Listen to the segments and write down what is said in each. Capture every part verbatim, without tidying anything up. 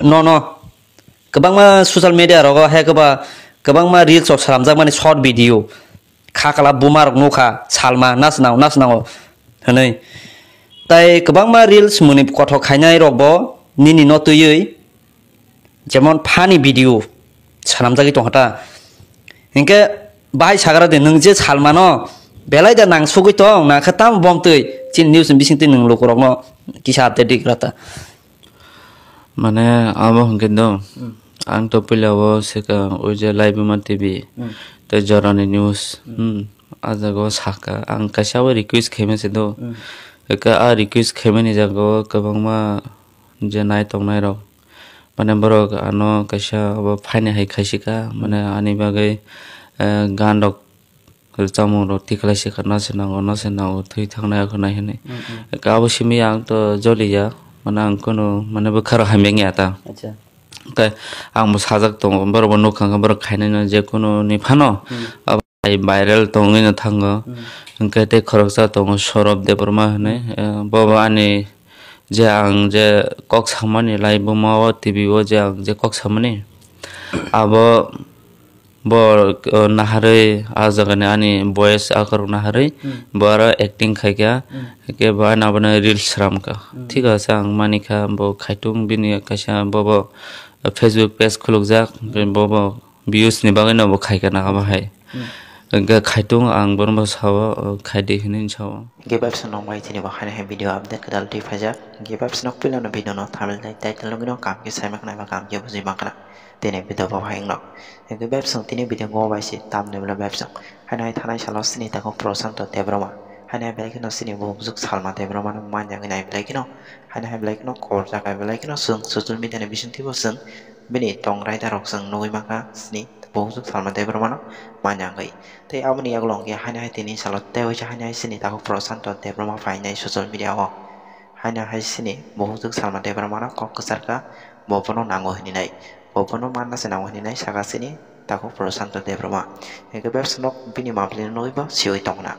Nono kwbangma social media rogo hai kwba kwbangma reels rok swnamjakmani short video, kha kala buma rok nukha, salma nasnao nasnao hwnwi. Tai kwbangma reels mwnwi kothok khainai rok bo nini no twiwi, jemon funny video swnamjagwi tongkha ta. Hinkhe bahai sagra de, nwng je salmano belai da nang sugwi tong, nang khe tamo bomtwi chini news ni bisingtwi nwng lukurokno kisa update rikra ta. Mane abo hwnkhe do, ang to puila o swkang o je Laibuma T V tei Jorani News, hmm, a jaga o saka, ang kaisa o request khaima se do. Eka a request khaimani jaga o kwbangma je nai tongnai rok, mane borok ano kaisa obo phaini hai khaisika, mane ani bagwi, eh, gan rok, rwchapmung rok tikhlai se kha, no se nango, no se nango, thwi thangnai, akho nai hinwi. Abo simi ang to joliya, mane ang kunu, mane bwkha rok hamya wngya ta. Acha. Tei ang bo sajak tongo, borok bo nukha khe borok khainai no, je kunu ni phano abo hai viral tongwi no thango. Hwnkhe tei khoroksa tongo Sorop Debbarma hinwi, eh, bo bo ani je ang je kok samani Laibuma o T V o je ang je kok samani, abo bo, o, naharwi a jagani ani voice akhorok naharwi bo aro acting khaikha, hwnkhe bo ano abono reels sramkha. Thik ase, ang manikha bo khaitung bini kaisa bobo Facebook page khulukjak, hwnkhe bobo views ni bagwino bo khaikha na abo hai. Hwnkhe khaitung ang bono bo sao, o, khaidi hinwi sao. Hwnkhe bebsa nokbai tini bo haino hai video update kwtal twi phaijak. Hwnkhe bebsa nok puilano video no thumbnail tei title nugwino kaham khe saima khna eba kaham khe bujui mankha. Tini video bo hai wngno. Hwnkhe bebsa tini video go bai se thumbnail bebsa. Haino hai thanai salo sini takhuk Prashanto Debbarma. Haino hai belai kheno sini bukhuk juk Salma Debbarma no manya wngwi nai belai kheno. Haino hai belai kheno korjak hai belai kheno chwng social media ni bisingtwi bo chwng bini tong raida rok chwng nugwi mankha sini bukhuk juk Salma Debbarma no manya wngwi. Tei aboni yagulo hwnkhe haino hai tini salo tei waisa haino hai sini takhuk Prashanto Debbarma phainai social media o. Haino hai sini bukhuk juk Salma Debbarma no kok kwchar kha, bo bono nango hinwi nai. Bo bono manna se nango hinwi nai saka sini takhuk Prashanto Debbarma. Hwnkhe bebsa nok bini mapli no nugwi bo siwi tongna.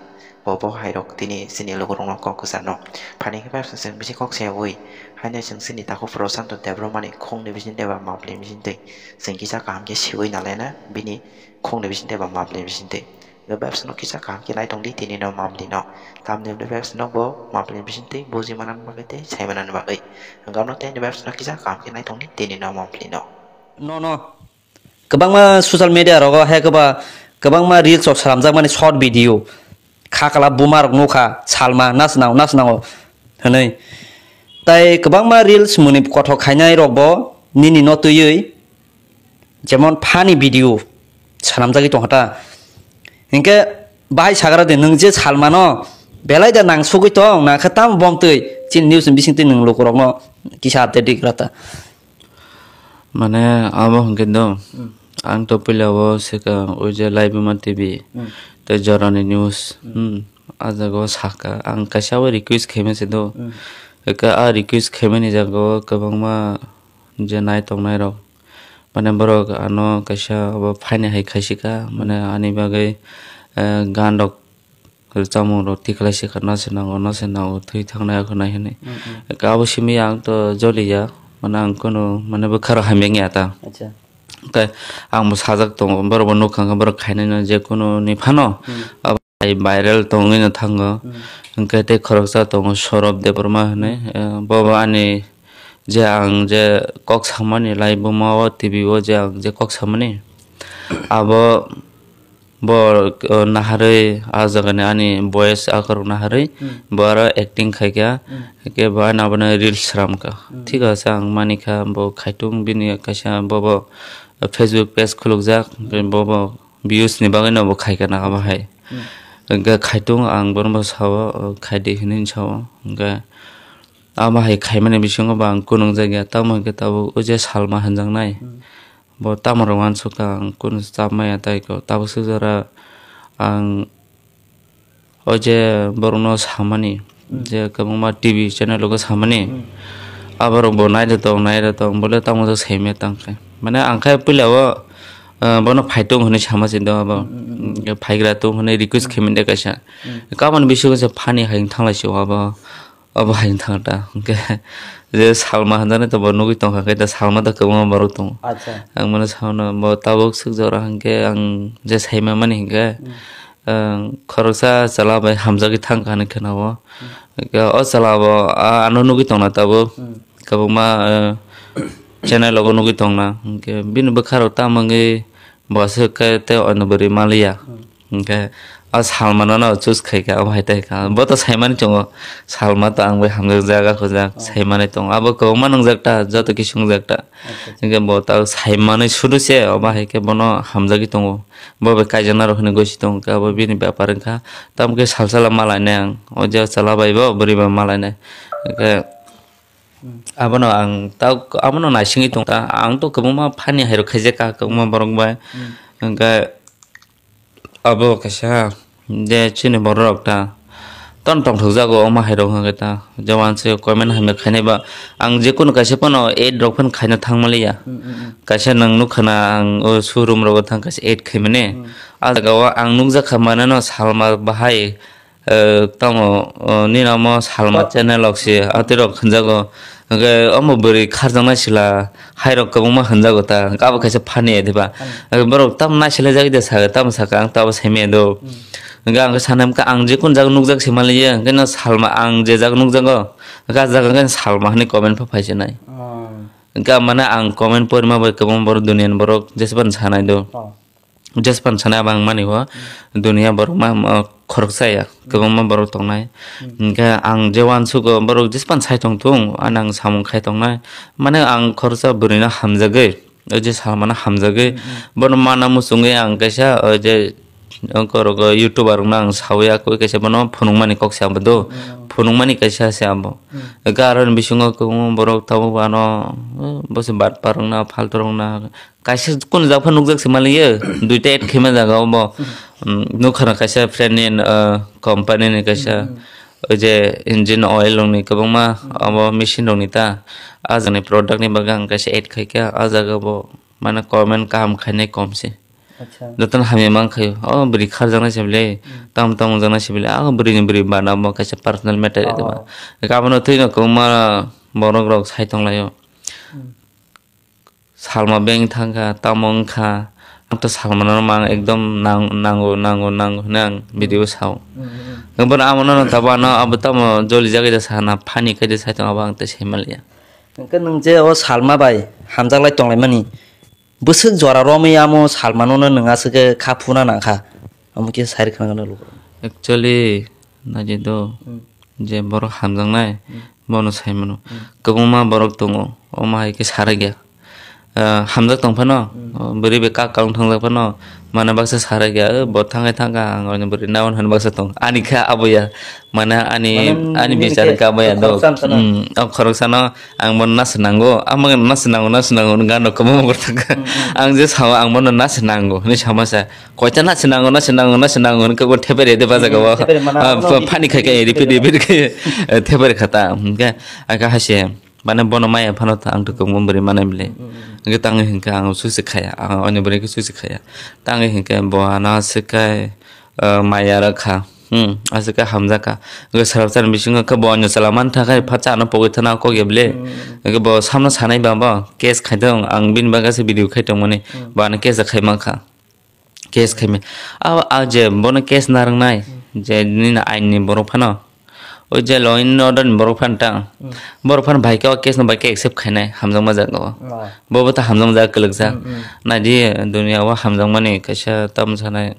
Bo bo hai rok tini sini lukurok no kok kwchar no. Phani khe bebsa chwng bisi kok se ui. Haino chwng sini takhuk Prashanto Debbarma ni khung ni bising tei ba mapli bising twi chwng kisa kaham khe siwi nalaina bini khung ni bising tei ba mapli bising twi. Bebsa no kisa kaham khe nai tong di tini no mapli no. Tamni hwnkhe bebsa no bo mapli bising twi buji manani bagwi tei sai manani bagwi. Hwnkhe no tei bebsa no kisa kaham khe nai tong di tini no mapli no. Nono kwbangma social media rogo hai kwba kwbangma reels rok swnamjakmani short video, kha kala buma rok nukha, salma nasnao nasnao hwnwi. Tai kwbangma reels mwnwi kothok khainai rok bo nini no twiwi, jemon funny video swnamjagwi tongkha ta. Hinkhe bahai sagra de, nwng je salmano belai da nang sugwi tong, nang khe tamo bomtwi chini news ni bisingtwi nwng lukurokno kisa update rikra ta. Mane abo hwnkhe do, ang to puila o swkang o je Laibuma T V tei Jorani News, hmm, a jaga o saka, ang kaisa o request khaima se do. Eka a request khaimani jaga o kwbangma je nai tongnai rok, mane borok ano kaisa obo phaini hai khaisika, mane ani bagwi, eh, gan rok, rwchapmung rok tikhlai se kha, no se nango, no se nango, thwi thangnai, akho nai hinwi. Abo simi ang to joliya, mane ang kunu, mane bwkha rok hamya wngya ta. Acha. Tei ang bo sajak tongo, borok bo nukha khe borok khainai no, je kunu ni phano abo hai viral tongwi no thango. Hwnkhe tei khoroksa tongo Sorop Debbarma hinwi, eh, bo bo ani je ang je kok samani Laibuma o T V o je ang je kok samani, abo bo, o, naharwi a jagani ani voice akhorok naharwi bo aro acting khaikha, hwnkhe bo ano abono reels sramkha. Thik ase, ang manikha bo khaitung bini kaisa bobo Facebook page khulukjak, hwnkhe bobo views ni bagwino bo khaikha na abo hai. Hwnkhe khaitung ang bono bo sao, o, khaidi hinwi sao, hwnkhe abo hai khaimani bisingo bo ang kunung jakya, tamo hwnkhe tabuk o je salma hwnjaknai. Bo tamo rok uansukha, ang kunu chap maya tei kho. Tabuk swk jora ang o je borokno samani, je kwbangma T V channel o samani, aborok bo naida tong, naida tong, bole tamo jok saimaya tang khe. Mane ang khe puila o, ah, bono phaitung hwnwi sama se do abo. Phaigra tung hwnwi request khaimani de kaisa. Kaboni bisingo se phani hai thanglaisio abo. Obo hai wngthang ta, hwnkhe Je Salma hanjani to bo nugwi tongkha khe da, Salma da kwbangma borok tongo. Acha. Ang mano sauna bo tabuk swk jora hwnkhe ang je saima mani hwnkhe, Hmm. ang khoroksa chwla bai hamjagwi thangkha hinwi khwnao. Hmm. Hwnkhe o chwla bo a-, ano nugwi tongna tabuk. Hmm. Kwbangma, eh, channel rogo nugwi tongna. Hwnkhe bini bwkha rok tamo wngwi bo aswk khe tei ono bwrwi maliya. Hmm. Hwnkhe o Salmano no choose khaikha, abo hai tai kha. Bo to saimani tongo, Salma to ang bai hamjak jaga khojak, Oh. saimani tongo. Abo kwbangma nwngjak ta, joto kisu wngjak ta. Acha, acha. Hwnkhe bo ta saimani sudu se, obo hai khe bono hamjagwi tongo. Bo bai kaijakna rok hinwi gosi tongo, abo bini bepar wngkha. Tamo khe sal sala malainai ang, o je chwla bai bo, bwrwi bai malainai. Hwnkhe Hmm. abono ang ta, abono naisingwi tong ta. Ang to kwbangma funny hai rok khaijak kha, kwbangma borok bai. Hmm. Hwnkhe Abo kaisa je chini borok rok ta ton tongthok jago, omo hai rok hwnkhe ta je uansuk comment hamya khainai ba ang jekunu kaisa phano add rok phano khaina thang maliya. Mm, mm, mm. Kaisa nwng nukha na ang o showroom rogo thang kaisa add khaimani. Mm. Ah jaga o ang nukjakha mane no Salma bahai, eh, tamo, oh, nini omo Salma Oh. channel rok se atwi rok hwnjago. Hwnkhe omo bwrwi kharjaknai sila, hai rok kwbangma hwnjago ta, hwnkhe abo kaisa funny diba? Funny. Hwnkhe borok tamo naisilaijak de sa, tamo saka, ang to abo saimaya do. Hmm. Hwnkhe ang khe sanai wngkha, ang jekunu jaga nukjak se manliya, hwnkhe no Salma, ang je jaga nukjago, hwnkhe ah jaga hwnkhe Salma hinwi comment pha phaisinai. Oh. Hwnkhe mane ang comment porima bai kwbangma borok, duniani borok jesebani sanai do. Oh. Jespan sana bang mani o Hmm. dunia borok ma, ma khoroksa ya, Hmm. kwbangma borok tongnai. Hmm. Hwnkhe ang je uansugo borok jespan sai tong thung, ani ang samung khai tongnai. Mane ang khoroksa bwrwino hamjagwi, o je Salmano hamjagwi, Hmm, hmm. bono mana muchungwi ang kaisa o je ongkorogo YouTuber rokno ang sawi akwi kaisa bono phunukmani kok se abo do. Hmm. Phunukmani kaisa se abo. Hmm. Hwnkhe aroni bisingo kwbangma borok tabuk ano, eh, bo se batpa rokno, phaltu rokno, Kaisa kunu jak phano nukjak se manliya, duita add khaima jaga o bo. Hmm. Um, nukha na kaisa friend ni, uh, company ni kaisa, Hmm, hmm. o je engine oil rok ni kwbangma, Hmm. abo machine rok ni ta. Ah jaga ni product ni bagwi ang kaisa add khaikha, ah jaga bo mane comment kaham khainai kom se. Acha. Jotono hamya mankhaio, o bwrwi kharjaknai se bwle, Hmm. tamo tamo wngjaknai se bwle, ah bwrwi ni bwrwi bana bo kaisa personal matter Oh. eba. Abono twi no kwbangma borok rok sai tonglaio. Hmm. Salma bank thangkha, tamo wngkha, ang to Salmano mang ekdom nang-, nango, nango, nango hwnwi ang video sao. Hmm, hmm, hmm. Hwnkhe bono amo no tabo ano abo tamo joli jagwi da sana, funny khe de sai tongo, abo ang tei sai manliya. Hwnkhe nwng je o Salma bai hamjaklai tonglaimani, bwswk jora romwi amo Salmano no nwng aswk khe kha phuna nangkha. Omo khe sai rwkha nang luku. Actually, naidi do, Hmm. je borok hamjaknai, Hmm. bono sai mano. Hmm. Kwbangma borok tongo, omo hai khe sarakya. Ah, hamjak tong phano, Hmm. oh, bwrwi bai kak kak wng thangjak phano, mana baksa sarakya, "Eh, bo thangkhe thangkha, ang ani bwrwi nawan," hwnwi baksa tong. Ani khe abo ya, mana ani, Mane ani nini bichar khe khe abo ya do. Khoroksa wngkha na? Hmm, oh, khoroksano, Ang bono na swnango, ang bono na swnango, na swnango, hwnwi gana kwbangma borok thangkha. Hmm, hmm. Ang je sao, ang bono na swnango, hwnwi sama sa. Koita na swnango, na swnango, na swnango, hwnwi kwbangma thepai rede ba jaga o. Hmm, thepai rema na, ah, ano pha-, repeat, phani khai khai, repeat, repeat repeat khai, eh, thepai rwkha ta. Hwnkhe, aka haise, mane bono maya phano ta, ang to kwbangma bwrwi manai bwle. Hmm, hmm, hmm. Hwnkhe tangwi hwnkhe ang susi khaya, ang ani bwrwi khe susi khaya. Tangwi hwnkhe bo ano aswk khai, ah, maya rwkha. Hmm, aswk khe hamjak kha. Hwnkhe swrapsani bisingo khe bo ani chwla man thangkha, pha chano pogwi thana kok ya bwle. Hmm. Hwnkhe bo samno sanai ba bo case khai thung, ang bini bagwi se video khai tongmani. Hmm. Bo ano case khai mankha. Case khai me. A, a je bono case narwknai, Hmm. je nini ain ni borok phano. O je law and order ni borok phano ta. Hmm. Borok phano bai khe o case no bai khe accept khainai hamjakma jaga o. Ah. Bo bo ta hamjakma jaga kwlwkjak. Hmm, hmm. Naidi dunia o hamjakmani kaisa tamo sanai.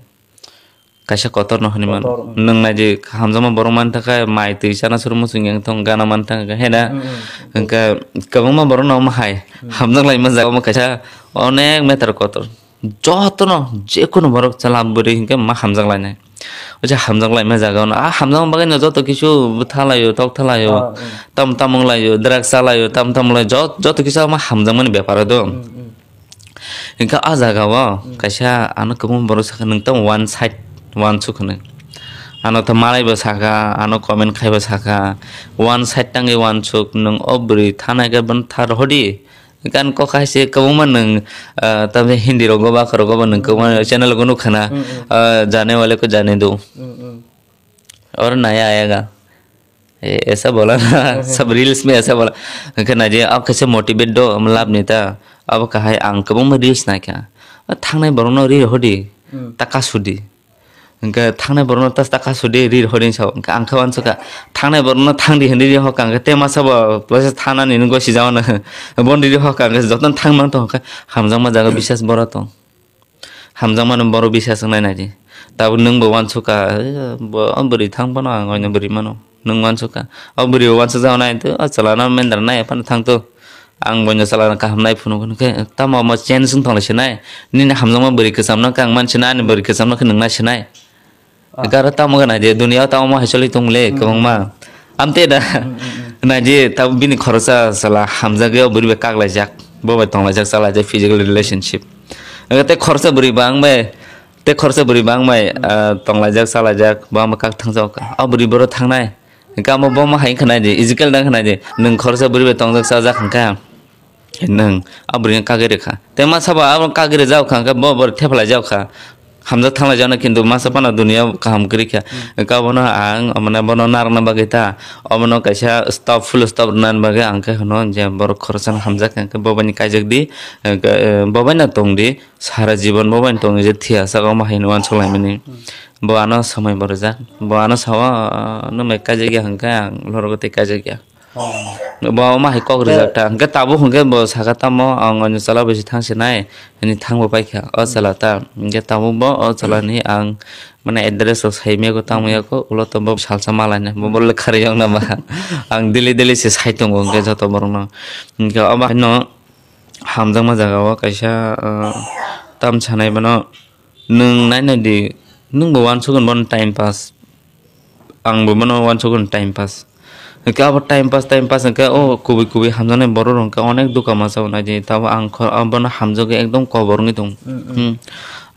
Kaisa kotor no hwnwi mano. Kotor, mm. Nwng naidi, hamjakma borok man thangkha, mai twi chana suru muchung yang thong gana man thangkha, he na? Mm, mm. Hwnkhe kwbangma borok no omo hai, mm, hamjak laima jaga omo kaisa onek meter kotor. Jotono, jekunu borok chwla bwrwi hwnkhe ma hamjak lainai. O je hamjak laima jaga ono, a hamjakma bagwi no joto kisu bwtha laio, tok tha laio, ah, mm, tam tam wng laio, drugs cha laio, tam tam wng laio, jot-, joto kisu ma hamjakmani bepar o do. Mm, mm. Hwnkhe ah jaga o, hmm, kaisa ano kwbangma borok sakha, "Nwng tamo one side, one suk," hwnwi. Ano tamo malaibo sakha, ano comment khaibo sakha, "One side tangwi one suk, nwng o bwrwi thanai khe bono tha rohordi." Gan kok hai se kwbangma nwng, ah, tamni Hindi rogo ba khorogo bo nwng kwbangma, hmm, channel rogo nukha na, hmm, hmm, ah, "Jane wale ko jane do." Hmm, hmm. Oro naya ayega. Eh, aisa bola na, sab reels me aisa bola. Hwnkhe naidi, o kaisa motivate do, um, lab ni ta. Abo kahai ang kwbangma reels naikha. O thangnai borokno ri hodi, hmm, ta kasudi. Hwnkhe thangnai borokno ta, ta kasudi ri hodi sao. Hwnkhe ang khe uansukha, thangnai borokno thangdi hinwi ri hokha, hwnkhe te masa bo plaisa thanani nungwi sijao no. Bondi ri hokha, hwnkhe jotono thangmang tong, hwnkhe hamjakma jaga bisas bora tong. Hamjakmano borok bisas wngnai naidi. Tabuk nwngbo uansukha, "Eh, bo, o bwrwi thang phano ang oino bwrwi mano." Nwng uansukha. O bwrwibo uansukjak nai, "To, o chwlano mendra nai phano thang to. Ang boino chwlano kaham nai phunukgo," hwnkhe tamo omo change wng tonglaisonai. Nini hamjakma bwrwi kwchamno khe ang mansinai, ani bwrwi kwchamno khe nwng naisinai. Ah. Garo tamo gana je, dunia o tamo ma hai choli tong le, hmm, kwbangma. Amte da. Hmm, hmm, hmm. Na je, tamo bini khorosa sala hamjak yo, bwrwi bai kak laijak. Bo bai tong laijak, cha laijak, physical relationship. Aga te khorosa bwrwi bang bai, te khorosa bwrwi bang bai, hmm, ah, tong laijak, cha laijak, bo ama kak thang jak. A bwrwi boro thang nai. Ga mo bo ma hai khna je, physical dang khna je. Nwng khorosa bwrwi bai tong jak, cha jak hwnkha. Nwng a bwrwino kagwi rwkha. Tei masa bo abo kagwi rwjak kha, hwnkhe bo, bo thepalai jak kha. Hamjak thanglai jakno, kintu masa phano dunia kaham kwrwi kha. Hmm. Hwnkhe abono ang, mane, bono narwkna bagwi ta, obono kaisa stop, full stop rwnani bagwi ang khe hwno je borok khoroksano hamjak kha, hwnkhe bo baini kaijak di, hwnkhe, eh, bo baino tong di, sara jibon bo baino tong di, je thwiya saka omo hai hwnwi uansuk laimani. Hmm. Bo ano swmai bo rwjak, bo ano sao, "Nwng bai kaijak ya," hwnkhe ang lorgo tei kaijak ya. Oh. Bo omo hai kok rijak ta. Hwnkhe tabuk hwnkhe bo saka tamo, "Ang oino chwla bai se thang se nai," hwnwi thang bo paikha. O chwla ta. Hwnkhe tabuk bo o chwla ni ang, mane, address rok sai maya kho, tamo ya kho, ulo to bo salsa malai nai. Bo, bo lekha riyok na ba. Ang daily daily se sai tongo hwnkhe joto borok no. Hwnkhe omo haino hamjakma jaga o kaisa, ah, tam sanai bono. Nwng naina di, nwng bo uansukgwn bono time pass. Ang bo bono uansukgwn time pass. Hwnkhe abo time pass, time pass hwnkhe o kubui kubui hamjaknai borok rok hwnkhe onek dukha masa bo naidi. Tabo ang kho-, ang bono hamjagwi ekdom kobor wngwi tongo. Mm, mm. Hmm.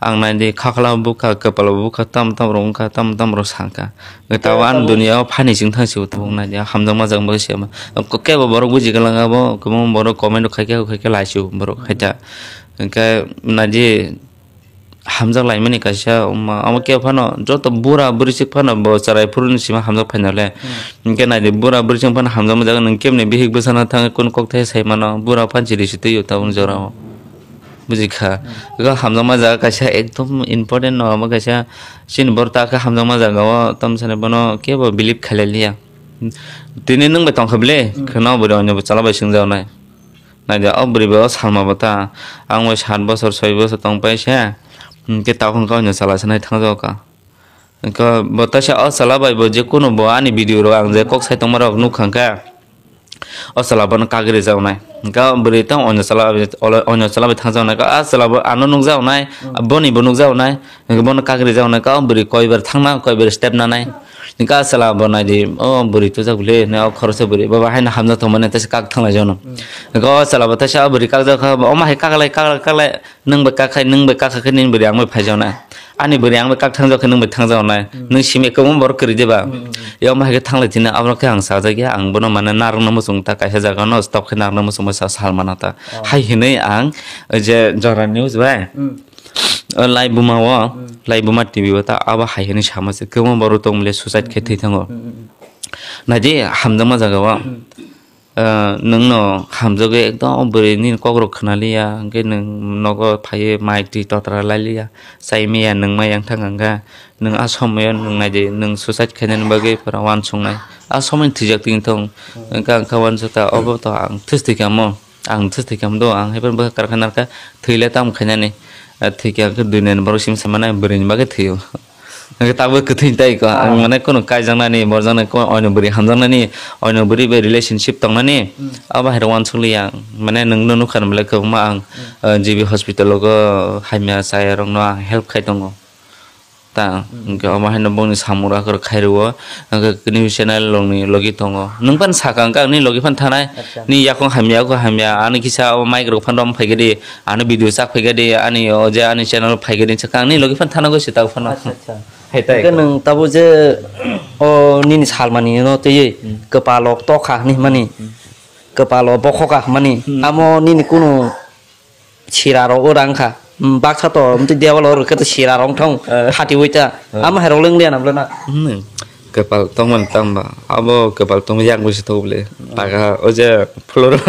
Ang naidi khaklao bukha, kwpalo bukha, tam tam rok wngkha, tam tam rok sakha. Hwnkhe tabo ani dunia o phani chwng thang se bo tabuk naidi. Hamjakma jak bagwi se ma. Kebo borok buji kwlwng abo, kwbangma borok comment rok khaikhe, khaikhe laisio borok khaita. Hwnkhe naidi, hamjak laimani kaisa, um, amo kebo phano joto bura bwrwi swk phano bo chwrai phuru ni sima hamjak phaina le. Hmm. Hwnkhe naidi, bura bwrwi swk phano hamjakma jaga nwng kebni bihik bwsano thangwi kunu kokthai sai mano, bura phan chiri se twi o tabuk jora o. Buji kha. Hmm. Ego hamjakma jaga kaisa ekdom important no, abo kaisa chini borok ta khe hamjakma jaga o tamo sani bono kebo believe khailai liya. Tini nwng bai tongkha bile, hmm, kheno bwrwi onyo bo chwla bai swngjak nai. Naidi, o bwrwi bai o salma bo ta, ang bai sat bosor, soi bosor tong pai se, hwnkhe tabuk hwnkhe o chwla se nai thang jago ka. Hwnkhe bo taisa o chwla bai bo je kunu bo ani video rok ang je kok sai tongma rok nukha hwnkhe, o chwla bono kagwi rwjak nai. Hwnkhe o bwrwi tong onyo chwla bai, onyo chwla bai thang jago nai, a chwla bo ano nukjak nai, hmm, boni bo nukjak nai, hwnkhe bono kagwi rwjak nai, o bwrwi koi bar thang na, koi bar step na nai. Hwnkhe a chwla bo naidi, o bwrwi tujak bwle, hwnwi o khoroksa bwrwi, bo ba haino hamjak tongmani, tei se kak thanglai jano. Hmm. Hwnkhe o chwla bo teisa o bwrwi kak jak kha, omo hai kaklai, kaklai, kaklai, nwng bai kak khai, nwng bai kak kha khe nini bwrwi ang bai phai jak nai. Ani bwrwi ang bai kak thang jak khe nwng bai thang jak nai. Hmm. Nwng simi kwbangma borok kwrwi diba? Hmm, hmm, hmm. Yak ma hai khe thanglai tini, abo khe ang sajak ya, ang bono mane narwkna muchung ta, kaisa jaga no stop khe narwkna muchung bai sa sal mana ta. Oh. Hai hinwi ang, o je Jora News bai. Hmm. O Laibuma o, hmm, Laibuma T V o ta abo hai hwnwi sama se, kwbangma borok tong le suicide khe thwi thango. Hmm, hmm, hmm. Naidi hamjakma jaga o, hmm, ah, nwng no hamjagwi ekdom o bwrwi nini kok rok khna liya, hwnkhe nwng nogo phaiwi mic twi totra lai liya, chai maya nwng ma yang thang hwnkha, nwng a somoi o nwng naidi nwng suicide khainani bagwi pura uansuk nai, a somoi thwijak twi thung, hmm, hwnkhe ang khe uansukha obo to ang thwstikha mo. Ang thwi thwikha do, ang haiphano bwkha karkha narwkha, thwile tamo khainani. Ah, thwikha khe dui nai ni borok simi saimannai, bwrwi ni bagwi thwio. Hwnkhe tabuk kwthwi tai kho, ang, ah, mane, kheno kaijaknani, borjaknani, kheno oino bwrwi hamjaknani, oino bwrwi bai relationship tongnani, hmm, abo hai rok uansuk liya ang. Mane, nwng no nukha belai kwbangma ang, hmm, ah, G B hospital o hamya chaya rok no ang help khai tongo. Ta, hmm, hwnkhe omo haino bongni samung rok khairwo, hwnkhe news channel rokni logi tongo. Nwng phano sakha, hwnkhe ang nini logi phano thanai, acha, nini yakung hamya, yakung hamya, ani kisa o mic rok phano rom phaikhe di, ani video chak phaikhe di, ani o je ani channel phaikhe di, sakha ang nini logi phano thana goi se tabuk phano. Acha, acha. Hai tai. Hwnkhe nwng tabuk je o nini salmani no twiwi, hmm, kwpalo tokha hinwi hwnmani, hmm, kwpalo bokhokha hwnmani, hmm, amo nini kunu sira rok o rang kha. Hmm, baksa to, mtwi debalo rwkhe to sira rok thong, eh, hati oi ta. Eh. Amo hai rok leng liya na bwlana? Hmm. Kwpal tongmani tangba, abo kwpal tongma yak busi thok bole. Paga o je floor,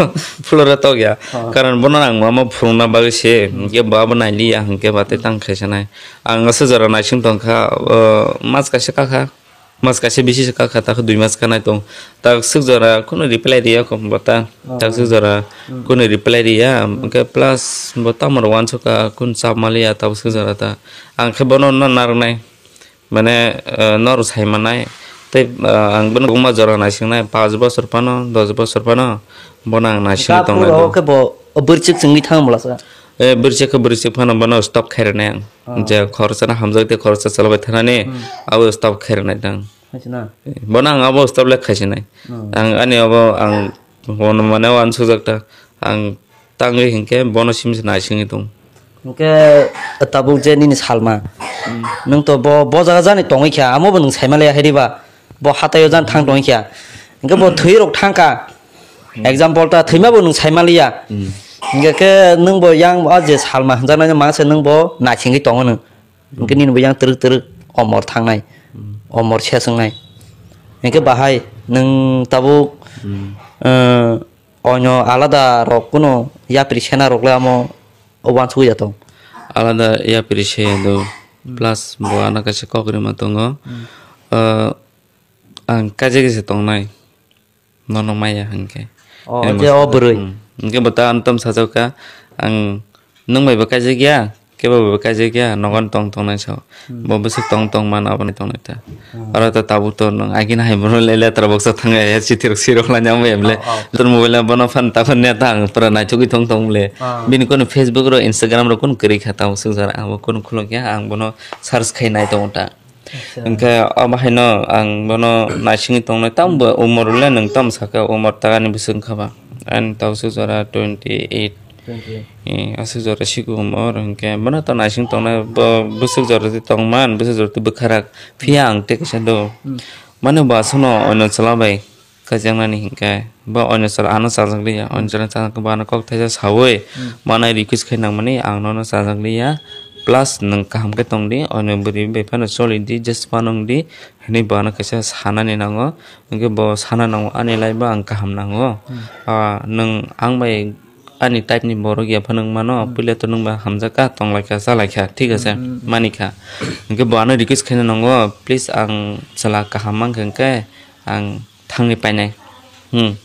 floor tok ya. Karon bono ang mama phunukna bagwi se, hwnkhe bo abo nailiya, hwnkhe ba tei tang khaisa nai. Ang aswk jora naising tongkha, o, mas kaisa kakha, mas kaisa bisi se kakha, takhe dui mas kanai tong. Tak swk jora kuno reply riya kok bata, tak swk jora kuno reply riya, hwnkhe plus bo tamo rok uansukha, kun chap maliya, tabuk swk jora ta. Ang khe bono na narwknai. Mane, eh, nor sai manai. Tei, eh, ang bono kwbangma jora naisingnai, panch bosor phano, dos bosor phano, bono ang naisingwi Ka tongnai phuru bo. Khe bo, o bwrwchwk chwngwi thang bwlasa. Eh, bwrwchwk khe bwrwchwk phano bono stop khairwnai ang. Ah. Je khoroksa no hamjak tei khoroksa chalabai thanani, abo stop khairwnai tang. Hai se na? Eh, bono ang abo stop le khaisinai. Hmm. Ang ani abo ang bono mane uansukjak ta. Ang tangwi hinkhe bono simi se naisingwi tong. Hinkhe tabuk je nini salma, nwng to bo, bo jaga jani tongwi kha, amo bo nwng saima liya hai diba? Bo hataio jani thang tongwi kha. Hinkhe bo thwi rok thang kha. Example ta thwima bo nwng saima liya. Hinkhe khe nwng bo yang a je salma hwnjaknai mangsa nwng bo naisingwi tongo nwng. Hinkhe nini bo yang twrwk twrwk omor thangnai. Omor seswngnai. Hinkhe bahai nwng tabuk, eh, Onyo alada rok kuno yapri sena rok le amo uansugwi ya tong. Alada yapri se ya do. Plus bo ano kaisa kok rima tongo. Ah, ang kaisa kaisa tongnai. Nono maya hwnkhe. Oh, je o bwrwi. Hwnkhe bo ta antom sajak ka ang nwng bai bo kaisa ya. Kebo bo kaijak ya, nogo tong tong nai sao. Bo bwswk tong tong man aboni tong nai ta. Oro ta tabuk to nwng agini hai bono le letra box o thang ya, chithi rok swi rok lai nang bai emle. Tor mobile bono phan ta phan ne ta ang pura naithogwi thong tong le. Bini kono Facebook ro Instagram ro kun kwrwi kha tamo swk jora ang bo kun khulok ya, ang bono search khai nai tongo ta. Hwnkhe abo haino ang bono naisingwi tong nai tamo bo umor le nwng tamo saka umor ta ani bwswk wngkha ba. Ani tamo swk jora twenty eight. Eh, aswk jora siku umor hwnkhe bono to naising tongnai bo bwswk jora twi tongman, bwswk jora twi bwkharak. Phiya ang tei kaisa do. Mane bo aswkno oino chwla bai kaijaknani hinkhe bo oino chwla ano chajak liya, oino chwla chajak bo ano kok thaisa saui mane request khai nangmani ang nono chajak liya. Plus nwng kaham khe tongdi, oino bwrwi bai phano choli di, just phano wng di, hinwi bo ano kaisa sanani nango. Hinkhe bo sana nango ani life bo ang kaham nango. Ah, nwng ang bai ani type ni borok ya phano wng mano, puila to nwng bai hamjak kha, tong lai kha, cha lai kha, thik ase, mani kha. Hinkhe bo ano request khaina nango, please ang chwla kaham mankha hinkhe ang thangwi painai. Hmm.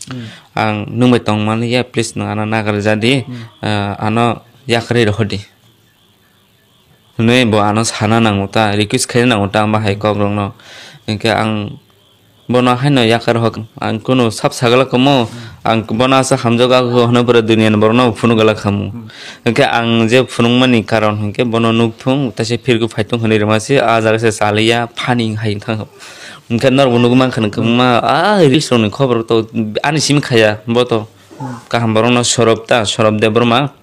Ang nwng bai tong manliya, please nwng ano nagar jadi, ah, ano yakarwi rohordi. Hwnwi bo ano sana nango ta, request khaina nango ta, ang bahai kok rokno. Hinkhe ang bono haino yakar hok, ang kunu sab sagala kamo, ang bono asa hamjak ako hwnwi pura duniani borokno phunuk gala khamu. Hinkhe ang je phunukmani karon hinkhe bono nukthung, taisa phirku phaitung hwnwi rwmasi, ah jaga se chaliya, phani hai thang. Hinkhe norokbo nugwi mankha, hinkhe ma, ah, reels rokni khobor to ani simi khaya, bo to kaham borokno Sorop ta, Sorop Debbarma.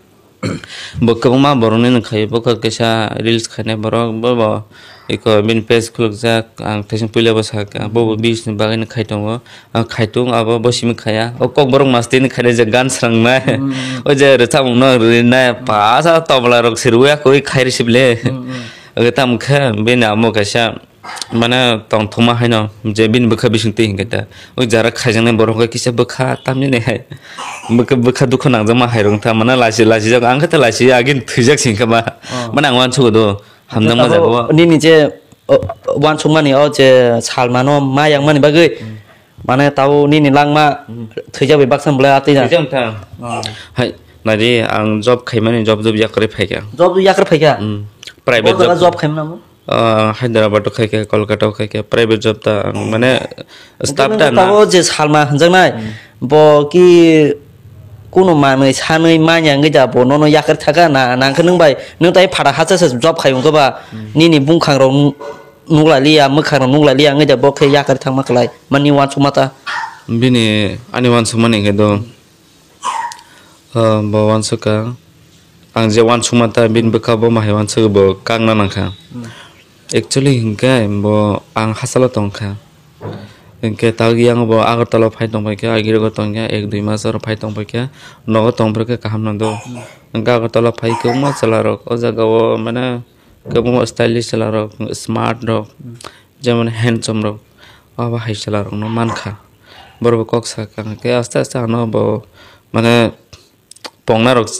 Bo kwbangma borokni nung khaio, bo khe kaisa reels khainai borok, bo, bo eko bini page khulukjak, ang teisa puila bo sakha, bo, bo views ni bagwi no khai tongo, ang khai tongo, abo bo simi khaya, o kok borok masti ni khainai je gan srangnai, o je rwchapmung no rinai, pasa tobla rok se rwya koi khai rwsip le, o tamo khe bini amo kaisa. Mane tongthokma haino je bini bwkha bisingtwi hinkhe ta o jara khaijaknai borok hwnkhe kisa bwkha tamjani hai bwkha, bwkha dukhu nangjakma hai rwngtha mane lachi, lachijak ang khe ta lachi agini thwijak se hinkhe ba. Mane ang uansukgo do hamjakma jaga o. Nini je, o, uansukmani o je salmano ma yangmani bagwi mane tabo nini langma thwijak bai baksa bolai atwi na. Thwijak wngkha. Hai naidi ang job khaimani job, job yakarwi phaikha. Job yakarwi phaikha? Private job. Job khaimani amo? Ah, Hyderabad o khai khe, Kolkata o khai khe, private job ta ang mane staff ta na. Tabo je salma hwnjaknai, bo ki kunu manwi sanwi manya wngwi da bo nono yakar thaka na, nang khe nwng bai, nwng tai phada hacha se job khai wngkha ba, nini bungkhang rok nu-, nuklai liya, mwkhang rok nuklai liya wngwi da bo khe yakar thangma klai, mani uansukma ta. Bini ani uansukmani khe do. Ah, bo uansukha. Ang je uansukma ta bini bwkha bo mahai uansukha bo kakna nangkha. Actually hinkhe bo ang hachalo tongkha. Hinkhe tagwi ang bo Agartala phai tongpaikha, agirok tongkha, ek dui mas oro phai tongpaikha. Nogo tongphuru khe kaham nangdo. Hinkhe Agartala phai kwbangma chwla rok o jaga o mane kwbangma stylish chwla rok, smart rok, jemon handsome rok. Abo hai chwla rokno mankha. Borok bo kok sakha, hwnkhe aste aste ano bo mane pongna rok,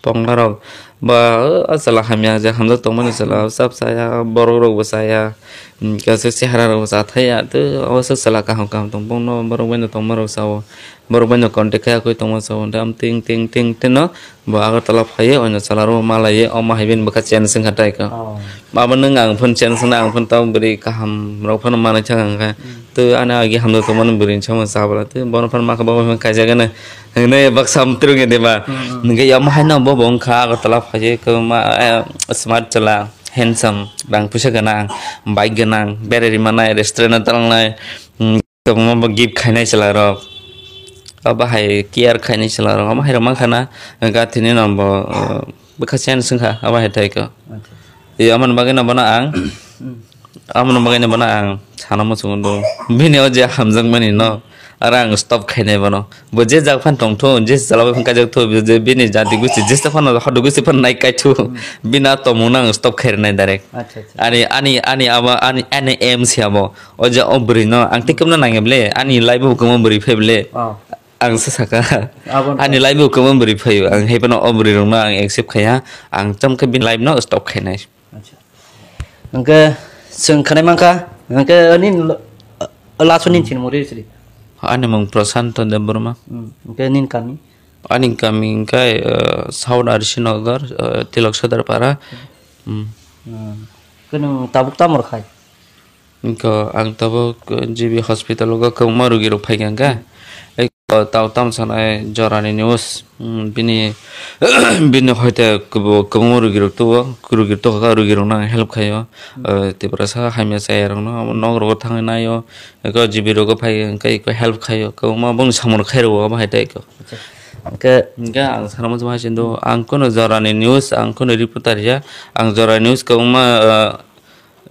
pongna rok ba o chwla hamya je hamjak tongmani chwla chap chaya, borok rok bo chaya, hwnkhe aswk chehara rok bo cha thaya, tei o aswk chwla kaham kaham tong bongno borok bai no tongma rok sao. Borok bai no contact khai akoi tongma sao, hwnkhe am ting ting ting ting no bo Agartala phaiwi oino chwla rok malaiwi omo hai bini bwkha chance wngkha tai kha. Oh. Abo nwng ang phone chance wngna ang phone tabuk bwrwi kaham rok phano manwi thang ang kha. Hmm. Tei ani agi hamjak tongmani bwrwi ni samung chabra tei bono phano makha bo phano kaijagani hinwi baksa amtwrwngya diba. Hmm, hmm. Hwnkhe yamo haino bo bo wngkha Agartala phaiwi kwbangma, eh, smart chwla, handsome, rang puisa gwnang, bike gwnang, berai rwmanai, restaurant o talnai, hmm, kwbangma bo gift khainai chwla rok. Abo hai care khainai chwla rok, abo hai rok mankha na, gathini no bo, eh, bwkha chance wngkha, abo hai tai kha. Acha. Tei amoni bagwi no bono ang, hmm, amoni bagwi no bono ang sana muchungo do. Bini o je hamjakmani no, aro ang stop khainai bono. Bo je jak phan tongthu, je chalao phan kaijakthu, je bini jati gusti, jesa phano hodo gusti phano nai kaithu. Hmm. Bini a tongmung no ang stop khairwnai direct. Acha, acha. Ani, ani, ani abo, ani, ani aim se abo. O je o bwrwi no ang tei kwbna nangya ble, ani life o kwbangma bwrwi phai ble. Oh. Ang se saka. Abo no. Ani life o kwbangma bwrwi phaio. Ang hai phano o bwrwi rok no ang accept khaiya. Ang cham khe bini life no stop khainai. Acha. Hwnkhe chwng khanai mankha, hwnkhe nini lo-, last nini chini mori sri. Ani mung Prashanto Debbarma. Hmm. Hwnkhe nini kami? Ani kami hwnkhe, eh, South Arsi Nagar, eh, Tilok Sodar Para. Hmm. Hmm. Hwnkhe nwng tabuk tamo rw khai? Hwnkhe ang tabuk G B hospital o kwbangma rugi rok phaikha hwnkhe. Eko tao tamo sanai jorani news, mm, bini, bini hoite kwbo-, kwbangma rugi rok tuo, rugi rok tuo kha, rugi rok no ang help khaio. Hmm. Eh, Tiprasa hamya chaya rok no amo nok rogo thangwi naio. Eko G B rogo phai hwnkhe eko help khaio. Kwbangma bongni samung rok khai rwo abo hai tei eko. Acha. Hwnkhe hwnkhe ang sana muchung hai sindo, ang kunu jorani news, ang kunu reporter ya, ang jorani news kwbangma, eh,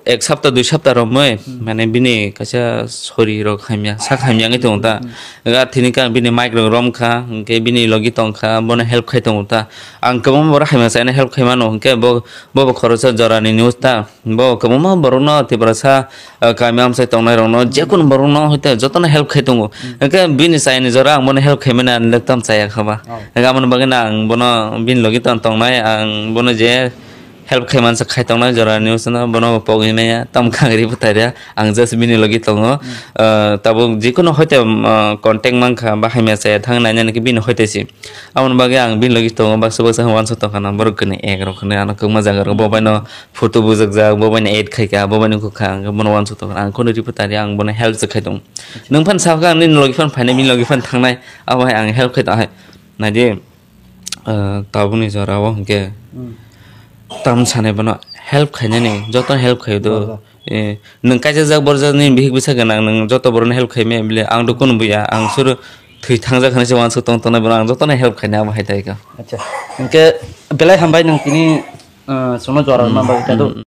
ek sapta, dui sapta romwi, hmm, mane bini kaisa sori rok hamya, sak hamya wngwi tongo ta. Hmm. Ga thini khe ang bini mic rok rom kha, hwnkhe bini logi tong kha, bono help khai tongo ta. Ang kwbangma borok hamya chaina help khai mano, hwnkhe bo, bo bo khoroksa jorani news ta. Bo kwbangma borok no Tiprasa, ah, kami amchai tongnai rok no, jekunu borok no hoite jotono help khai tongo. Hmm. Hwnkhe bini chayani jora ang bono help khai mani ang lektam chaya kha ba. Oh. Hwnkhe amoni bagwi no ang bono bini logi tong tongnai, ang bono je help khai mansa khai tongnai jora ni usana bono pogwi maya tam khangri bwtharia ang just bini logi tongo. Hmm. Ah, tabuk jikunu hoite, ah, contact mankha ba hamya chaya thang nai nai khe bini hoite si. Aboni bagwi ang bini logi tongo baksa baksa wansuk tongkha na borok kwnwi ek rok hwnwi ano kwbangma jaga rok bo baino photo bujak jak bo baino add khai kha bo baino khukha ang bono wansuk tongkha ang khunu bwtharia ang bono help se khai tongo. Nwng phano sakha ang nini logi phano phainai bini logi phano thangnai abo hai ang help khai tong hai naidi. Ah, tabukni jora o hwnkhe, hmm, tam sanai bono help khainani, joto help khaio do. Bono. Eh, nwng kaisa jak borjak ni bihik bwsa gwnang, nwng joto borok no help khai maya bile, ang do kunu buya, ang suru thwi thangjak hinwi se wansuk tong tongnai bono, ang joto no help khainai abo hai tai kha. Acha, hwnkhe belai hambai nwng tini, ah, chwngno jora rwna bagwi, hmm, kaido. Hmm.